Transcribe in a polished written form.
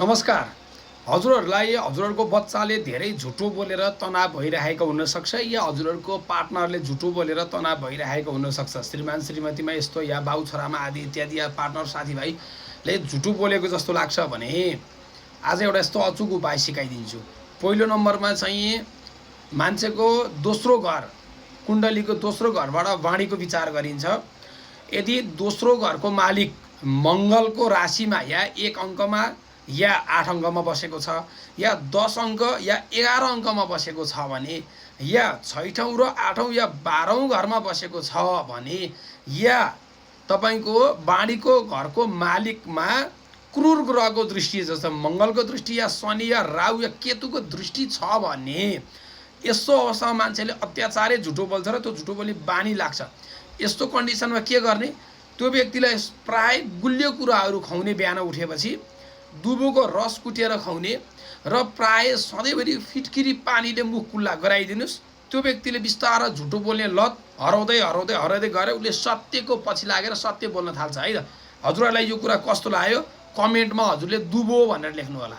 नमस्कार। हजुरहरूलाई हजुरहरूको बच्चाले धेरै झुटो बोलेर तनाव भइरहेको हुनसक्छ या हजुरहरूको पार्टनरले झुटो बोलेर तनाव भइरहेको हुनसक्छ। श्रीमान श्रीमतीमा यस्तो या बाउ छोरामा आदि इत्यादि या पार्टनर साथीभाइले झुटो बोलेको जस्तो लाग्छ भने आज एउटा यस्तो अचुक उपाय सिकाइदिन्छु। पहिलो नम्बरमा चाहिँ मान्छेको दोस्रो घर, कुण्डलीको दोस्रो घरबाट वाणीको विचार गरिन्छ। यदि दोस्रो घरको मालिक मङ्गलको राशिमा या 1 अङ्कमा या 8 अङ्कमा बसेको छ या 10 अङ्क या 11 अङ्कमा बसेको छ भने या 6औं र 8औं या 12औं घरमा बसेको छ भने या तपाईको वाणीको घरको मालिकमा क्रूर ग्रहको दृष्टि जस्तो मङ्गलको दृष्टि या शनि या राहु या केतुको दृष्टि छ भने यस्तो अवस्थामा मान्छेले अत्याचारै झुटो बोल्छ र त्यो झुटो बोली बानी लाग्छ। यस्तो कन्डिसनमा के गर्ने, त्यो व्यक्तिलाई प्राय गुलियो कुराहरू खुवाउने, बिहान उठेपछि दुबोको रस कुटेर खुवाउने र प्राय सधैँभरि फिटकिरी पानीले मुख कुल्ला गराइदिनुस्। त्यो व्यक्तिले बिस्तारै झुटो बोल्ने लत हराउँदै हराउँदै हराउँदै गएर उसले सत्यको पछि लागेर सत्य बोल्न थाल्छ है त। हजुरहरूलाई यो कुरा कस्तो लाग्यो कमेन्टमा हजुरले दुबो भनेर लेख्नु होला।